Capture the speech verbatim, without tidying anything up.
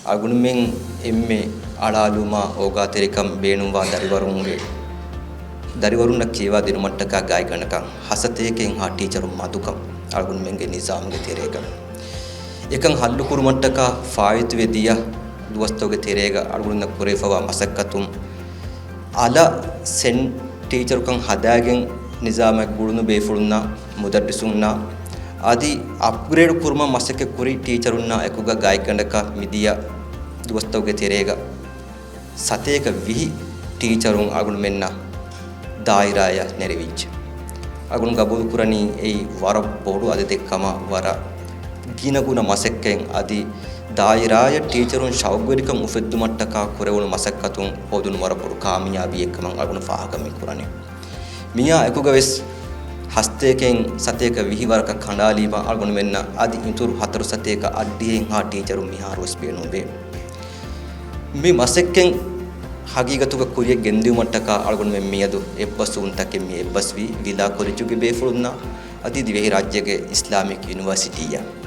އަޅުގަނޑުމެން އެންމެ އަޅާލުމާ އޯގާތެރިކަން ބޭނުންވާ ދަރިވަރުންގެ، ދަރިވަރުންނަށް ކިޔަވާ ދިނުމަށްޓަކާ ގާތްގަނޑަކަށް ހަސަތޭކައެއްހާ ޓީޗަރުން މަދުކަން އަޅުގަނޑުމެންގެ ނިޒާމުގެ ތެރޭގަ. އެކަން ހައްލުކުރުމަށްޓަކާ ފާއިތުވެ ދިޔަ ދުވަސްތަކުގެ ތެރޭގަ އަޅުގަނޑުމެންނަށް ކުރެވިފައިވާ މަސައްކަތުން އަލަށް ސެން ޓީޗަރުކަން ހަދާގެން ނިޒާމަށް ގުޅުނު ބޭފުޅުންނާ، މުދައްރިސުންނާ އަދި އަޕްގްރޭޑް ކުރުމަށް މަސައްކަތްކުރި ޓީޗަރުންނާ އެކުގަ ގާތްގަނޑަކަށް މިދިޔަ ދުވަސްތަކުގެ ތެރޭގަ ސަތޭކަ ވިހި ޓީޗަރުން އަޅުގަނޑުމެންނަށް ދާއިރާއަށް ނެރެވިއްޖެ. އަޅުގަނޑު ގަބޫލުކުރަނީ އެއީ ވަރަށް ބޮޑު އަދަދެއް ކަމަށް، ވަރަށް ގިނަގުނަ މަސައްކަތް އަދި ދާއިރާއަށް ޓީޗަރުން ޝައުގުވެރިކަން އުފެއްދުމަށްޓަކާ ކުރެވުނު މަސައްކަތުން ހޯދުނު ވަރަށް ބޮޑު ކާމިޔާބީއެއްކަމަށް އަޅުގަނޑު ފާހަގަ މި ކުރަނީ. މިއާ އެކުގަވެސް ހަސަތޭކައިން ސަތޭކަ ވިހި ވަރަކަށް ކަނޑާލީމަ އަޅުގަނޑުމެންނަށް އަދި އިތުރު ހަތަރު ސަތޭކަ އަށްޑިހައެއްހާ ޓީޗަރުން މިހާރުވެސް ބޭނުންވޭ. މި މަސައްކަތް ހަގީގަތުގަ ކުރިޔަށް ގެންދިއުމަށްޓަކާ އަޅުގަނޑުމެން މިއަދު އެއްބަސްވުންތަކެއް މި އެއްބަސްވީ ވިލާ ކޮލެޖުގެ ބޭފުޅުންނާ އަދި ދިވެހިރާއްޖޭގެ އިސްލާމިކް ޔުނިވަރސިޓީއަށް.